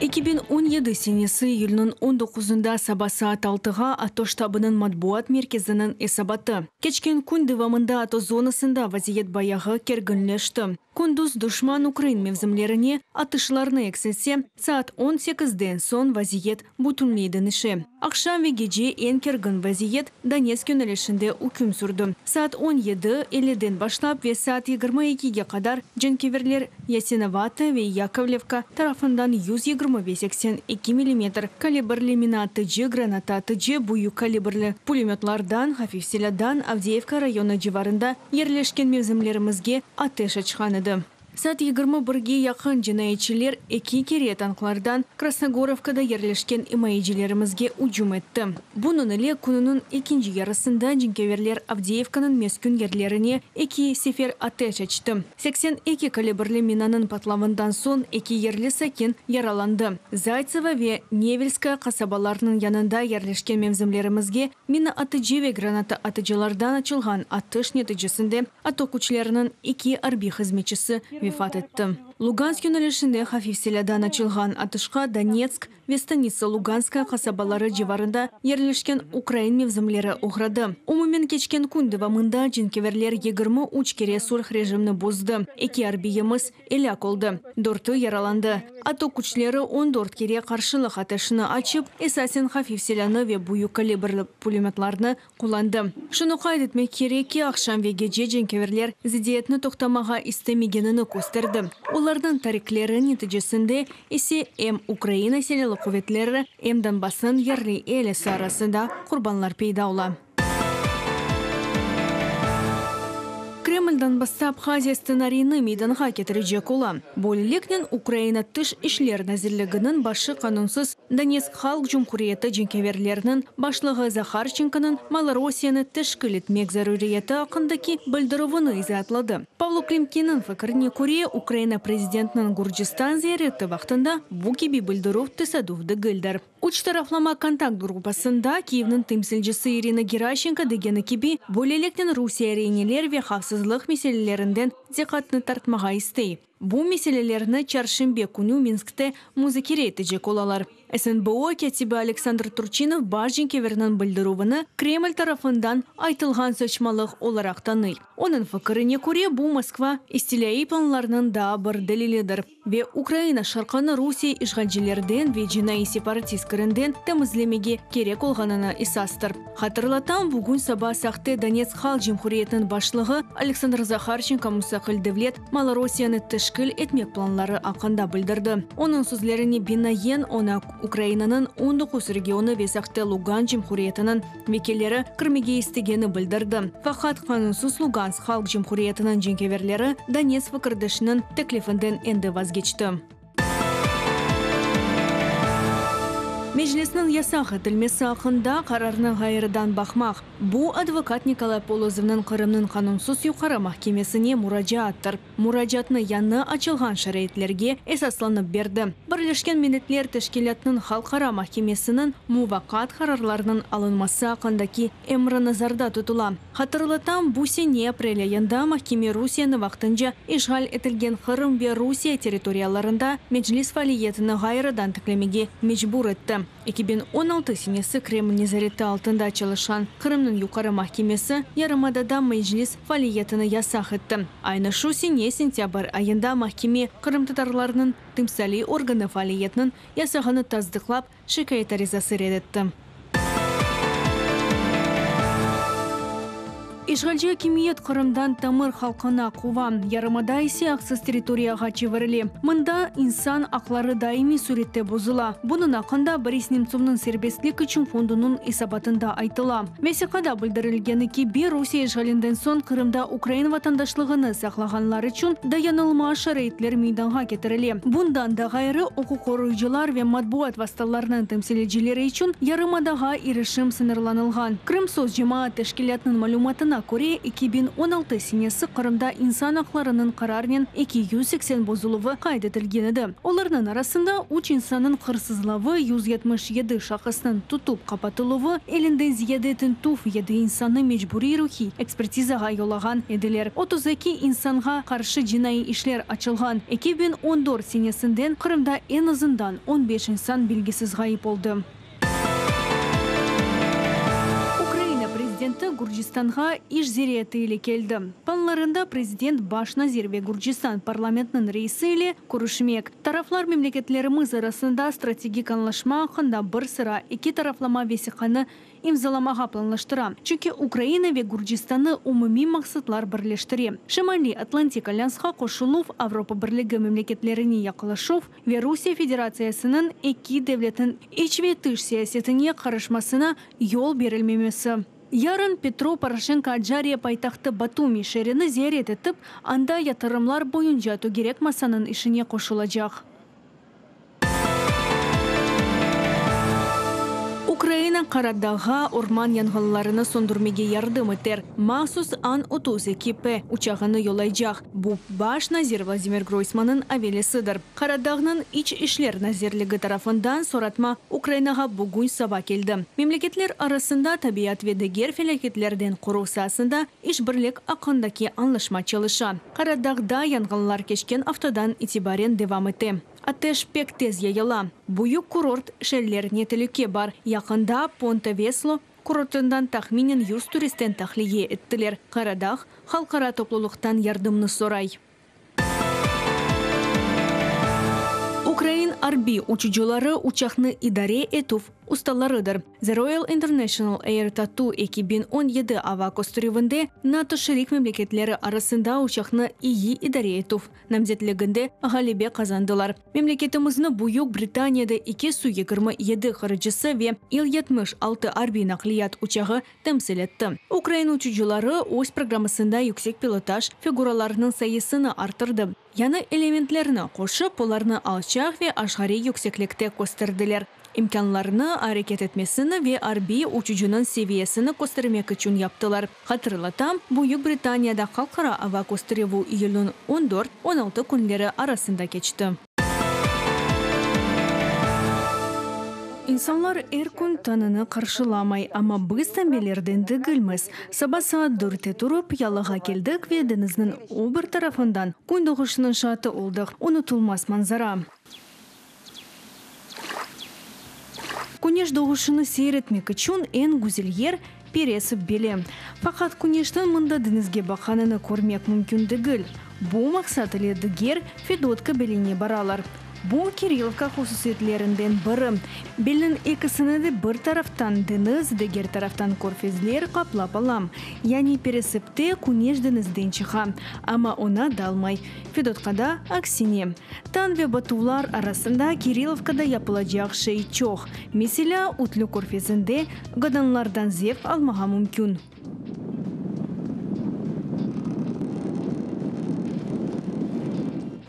2017 senesi iyülniñ on doquzında saba saat altığa ATO ştabınıñ matbuat merkeziniñ esabatı. Keçken kün devamında ATO zonasında vaziyet bayağı kerginleşti. Kündüz duşman ukrain mevzimlerine atışlarnı eksiltse, saat on sekizden soñ vaziyet bütünley deñişe. Aqşam ve gece eñ kergin vaziyet Donetsk yönelişinde üküm sürdi. Saat on yedi elliden başlap ve saat yigirmi ekige qadar cenkeverler Yasinovataya ve Yakovlevka tarafından 120 ve 82 millimetr kalibrli minaatıcı, granataatıcı, büyük kalibrli pulemötlardan, hafif silâdan Avdeyevka rayonı civarında yerleşken mevzimlerimizge ateş açqan edi. Saat 21-ge yaqın cinayetçiler eki kere tanklardan Krasnogorovkada yerleşken imayecilerimizge ücüm etti. Bunıñ ile kününiñ ekinci yarısında cenkeverler Avdeyevkanıñ meskün yerlerine eki sefer ateş açtı. 82 kalibrli minanıñ patlavından soñ eki yerli sakin yaralandı. Zaytsevo ve Nevelskaya qasabalarınıñ yanında yerleşken mevzimlerimizge mina atıcı ve granata atıcılardan açılğan atış neticesinde ATO küçleriniñ eki arbiy hızmetçisi vefat etti. Lugansk yönelişinde hafif silâdan açılğan atışqa Donetsk ve Stanitsa Luganskaya qasabaları civarında yerleşken ukrain mevzimleri oğradı. Umumen keçken kün devamında cenkeverler 23 kere sulh rejimini bozdı, eki arbiyimiz elâk oldı, dörtü yaralandı. ATO küçleri 14 kere qarşılıq ateşini açıp, esasen hafif silânı ve büyük kalibrli pulemötlarnı qullandı. Şunı qayd etmek kerek ki, aqşam ve gece cenkeverler zıddiyetni toqtamağa istemegenini kösterdi. Olarnıñ tarikleri neticesinde ise em Ukraina Silâlı quvetleri, em Donbassnıñ yerli ealisi arasında qurbanlar peyda ola. Kreml Donbassta Abhaziya stsenariyini meydanğa ketirecek ola. Böyleliknen, Ukraina Tış işler nazirliginiñ başı qanunsız Donetsk Halq Cumhuriyeti cenkâverleriniñ başlığı Zaharçenkonıñ Malorosiyeni teşkil etmek zaruriyeti aqqındaki bildirüvini izaatladı. Pavlo Klimkinniñ fikirine köre, Ukraina prezidentiniñ Gürcistan ziyareti vaqtında bu kibi bildirüv tesaduf degildir. Üç taraflama kontakt gruppasında Kiyevniñ temsilcisi İrina Geraşenko degeni kibi, böyleliknen Rusiye reineler ve havfsızlıq meselelerinden diqqatnı tartmağa istey. Bu meselelerni çarşenbe künü Minskte muzakere etecek olalar. SNBO kâtibi Aleksandr Turçinov baş cenkeverniñ bildirüvini Kreml tarafından aytılğan saçmalıq olaraq tanıy. Onıñ fikirine köre, bu Moskva istilâiy planlarınıñ daa bir delilidir ve Ukraina şarqını Rusiye işğalcilerden ve cinaiy separatist kirinden temizlemege kerek olğanına esastır. Hatırlatam, bugün saba sahte Donetsk Halq Cumhuriyetiniñ başlığı Aleksandr Zaharçenko mustaqil devlet Malorosiyeni teşkil etmek planları aqqında bildirdi. Onıñ sözlerine binaen, oña Ukrainanıñ 19 regionı ve sahte Lugansk Cumhuriyetiniñ vekilleri kirmege istegeni bildirdi. Faqat qanunsız Lugansk Halq Cumhuriyetiniñ cenkâverleri Donetsk fikirdeşiniñ teklifinden endi vazgeçti. Meclisniñ yasaq etilmesi aqqında qararnı ğayrıdan baqmaq, bu, advokat Nikolay Polozovnıñ Qırımnıñ qanunsız Yuqarı mahkemesine muracaattır. Muracaatnı yañı açılğan şaraitlerge esaslanıp berdi. Birleşken Milletler Teşkilâtınıñ Halqara mahkemesiniñ muvaqqat qararlarınıñ alınması aqqındaki emri nazarda tutula. Hatırlatam, bu sene aprel ayında mahkeme Rusiyeni vaqtınca işğal etilgen Qırım ve Rusiye territoriyalarında Meclis faaliyetini ğayrıdan tiklemege mecbur etti. 2016 senesi Kreml nezareti altında çalışqan Qırımnıñ Yuqarı mahkemesi yarımadada Meclis faaliyetini yasaq etti. Aynı şu sene sentâbr ayında mahkeme qırımtatarlarnıñ timsaliy organı faaliyetiniñ yasağını tasdıqlap, şikâyet arizası red etti. İşğalci akimiyet Qırımdan tamır halqını quva, yarımada ise aqsız territoriyağa çevirile. Mında insan aqları daimiy sürette bozula. Bunıñ aqqında Boris Nemtsovnıñ Serbestlik içün fondunıñ esabatında aytıla. Vesiqada bildirilgeni kibi, Rusiye işğalinden soñ Qırımda ukrain vatandaşlığını saqlağanlar içün dayanılmaz şaraitler meydanğa ketirile. Bundan da ğayrı, uquq qoruyıcılar ve matbuat vastalarınıñ temsilcileri içün yarımadağa irişim sıñırlanılğan. Krımsos cemaat teşkilâtınıñ malümatına. Esabatına köre, 2016 senesi Qırımda insan aqlarınıñ qararnen 280 bozuluvı qayd etilgen edi. Olarnıñ arasında üç insannıñ hırsızlavı, 177 şahısnıñ tutıp qapatıluvı, ellinden ziyade tintüv, yedi insannı mecburiy ruhiy ekspertizağa yollağan ediler, 32 insanğa qarşı cinaiy işler açılğan. 2014 senesinden Qırımda eñ azından 15 insan belgisiz ğayıp oldı. Ukraina prezidenti Gürcistanğa iş ziyareti ile keldi. Planlarında prezident, baş nazir ve Gürcistan parlamentiniñ reisi ile körüşmek. Taraflar memleketlerimiz arasında strategik añlaşma aqqında bir sıra eki taraflama vesiqanı imzalamağa planlaştıra, çünki Ukraina ve Gürcistannı umumiy maqsatlar birleştire, Şimaliy Atlantik alyansqa qoşuluv, Avropa Birligi memleketlerine yaqlaşuv ve Rusiye Federatsiyasınıñ eki devletniñ iç ve tış siyasetine qarışmasına yol berilmemesi. Yarın Petro Poroşenko Acariya paytahtı Batumi şeerini ziyaret etip, anda yatırımlar boyunca tögerek masanıñ işine qoşulacaq. Ukraina Qara Dağğa orman yanğınlarını söndürmege yardım eter mahsus An-32 P uçağını yollaycaq. Bu, baş nazir Vladimir Groysmannıñ avelesidir. Qara Dağnıñ İç işler nazirligi tarafından soratma Ukrainağa bugün saba keldi. Memleketler arasında tabiat ve diger felâketlerden qoruv saasında işbirlik aqqındaki añlaşma çalışa. Qara Dağda yanğınlar keçken aftadan itibaren devam ete. Ateş pek tez yayıla. Büyük kurort şeerlerine telüke bar. Yaqında Ponte-Veslo kurortından tahminen 100 turistten tahliye ettiler. Qara Dağ halqara toplulıqtan yardımnı soray. Ukrain arbiy uçucıları uçaqnı idare etüv ustalarıdır. The Royal International Air Tattoo 2017 ava kösterüvinde NATO şerik memleketleri arasında uçaqnı iyi idare etüv namzetliginde ğalebe qazandılar. Memleketimizni Büyük Britaniyada eki Su 27 qırıcısı ve İl 76 arbiy naqliyat uçağı temsil etti. Ukrain uçucıları öz programmasında yüksek pilotaj figuralarınıñ sayısını arttırdı. Yañı elementlerni qoşıp, olarnı alçaq ve aşğariy yükseklikte kösterdiler. İmkânlarnı, areket etmesini ve arbiy uçucınıñ seviyesini köstermek içün yaptılar. Hatırlatam, Büyük Britaniyada halqara ava kösterüvi iyülniñ 14, 16 künleri arasında keçti. İnsanlar er kün tañını qarşılamay, amma biz tenbelerden degilmiz. Saba saat dörtte turıp, yalığa keldik ve deñizniñ o bir tarafından kün doğuşınıñ şaatı oldıq. Unutılmaz manzara! Küneş doğuşını seyir etmek içün eñ güzel yer, Peresip beli. Faqat küneşniñ mında deñizge baqqanını körmek mümkün degil. Bu maqsat ile diger Fedotka beline baralar. Bu, Kirillovka hususiyetlerinden biri. Belniñ ekisini de bir taraftan deñiz, diger taraftan körfezler qaplap ala. Yani Peresipte küneş deñizden çıqa, amma oña dalmay. Fedotkada, aksine. Tañ ve batuvlar arasında Kirillovkada yapılacaq şey çoq. Meselâ, Ütlü körfezinde godanlardan zevq almağa mümkün.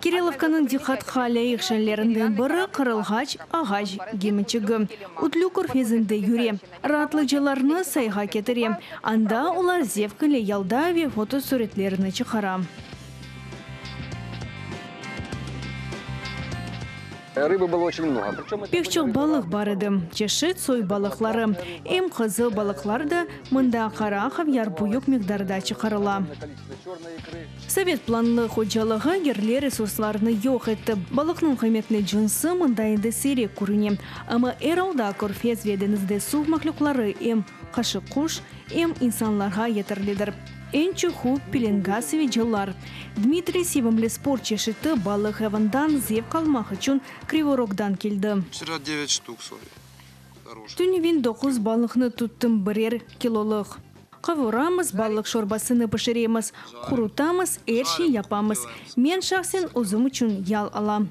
Kirillovkanıñ diqqatqa lâyıq şeylerinden biri, qırılğaç ağaç gemiçigi. Ütlü körfezinde yüre, raatlıcılarnı sayğa ketire. Anda olar zevq ile yalda ve fotosuretlerini çıqara. Pek çoq balıq bar edi, çeşit soy balıqları, em qızıl balıqlar da, mında qara havyar büyük miqdarda çıqarıla. Sovet planlı hocalığı yerli resurslarnı yoq etti, balıqnıñ qıymetli cınsı mında endi siyrek körüne. Amma er alda körfez ve deñizde suv mahlüqları em qaşıqquş, em insanlarğa yeterlidir. Eñ çoqu pelenga sevicilar. Dmitriy sevimli sport çeşiti balıq avından zevq almaq içün Krivoy Rogdan keldi. Tünevin doquz balıqnı tuttım, birer kilolıq. Qavuramız, balıq şorbasını pişiremiz, qurutamız, er şey yapamız. Men şahsen özüm içün yal alam.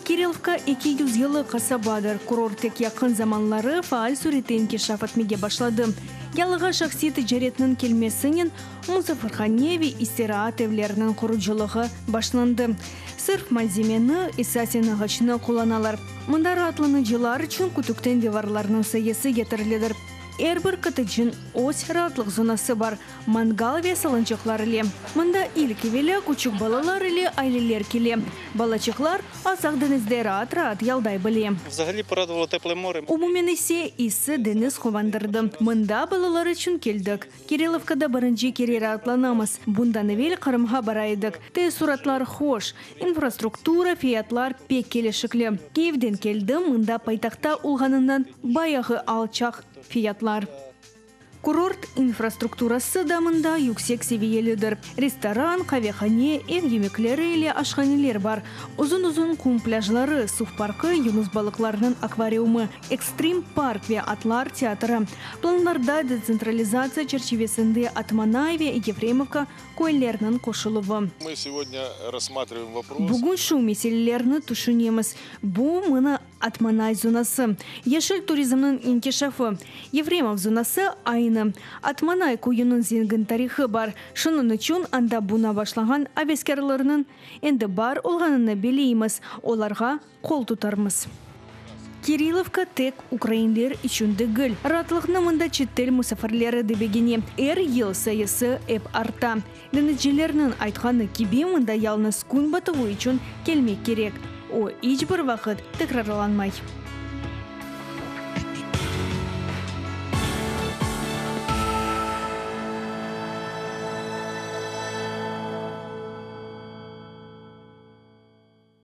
Kirillovka 200 yıllıq qasabadır. Kurort tek yaqın zamanları faal sürette inkişaf etmege başladı. Yalığa şahsiy ticaretniñ kelmesinen musafirhane ve istiraat evleriniñ qurucılığı başlandı. Sırf malzemeni, esasen ağaçnı qullanalar. Mında raatlanıcılar içün kütükten divarlarnıñ sayısı yeterlidir. Er bir kottedjniñ öz raatlıq zonası bar, mangal ve salıncaqlar ile. Mında ilk evelâ küçük balalar ile aileler kele. Balaçıqlar Azaq deñizde raat-raat yalday bile. Взагалі порадувало тепле море. Umumen ise issi deñiz quvandırdı. Mında balalar içün keldik. Kirilovkada birinci kere raatlanamız. Bundan evel Qırımğa bara edik. Teessuratlar hoş. İnfrastruktura, fiyatlar pek kelişikli. Kiyevden keldim, mında paytahtta olğanından bayağı alçaq fiyatlar. Kurort infrastrukturası da mında yüksek seviyelidir. Restoran, qavehane, ev yemekleri ile aşhaneler bar. Uzun-uzun qum plâjları, suv parkı, yunus balıqlarınıñ akvariumı, ekstrim park ve atlar teatrı. Planlarda detsentralizatsiya çerçivesinde Atmanay ve Yefremovka köyleriniñ qoşuluvı. Мы сегодня рассматриваем вопрос. Bugün şu meselelerni tüşünemiz. Bu, mına, Atmanay zonası, yeşil turizmniñ inkişafı. Yefremov zonası aynı. Atmanay köyüniñ zengin tarihı bar, şunıñ içün anda buña başlağan aveskârlarnıñ endi bar olğanını bileymiz, olarğa qol tutarmız. Kirilovka tek ukrainler içün degil. Raatlıqnı mında çetel musafirleri de begene. Er yıl sayısı ep arta. Deñizcilerniñ aytqanı kibi, mında yalıñız kün batuvı içün kelmek kerek. O, iç bir vaqıt tekrarlanmay.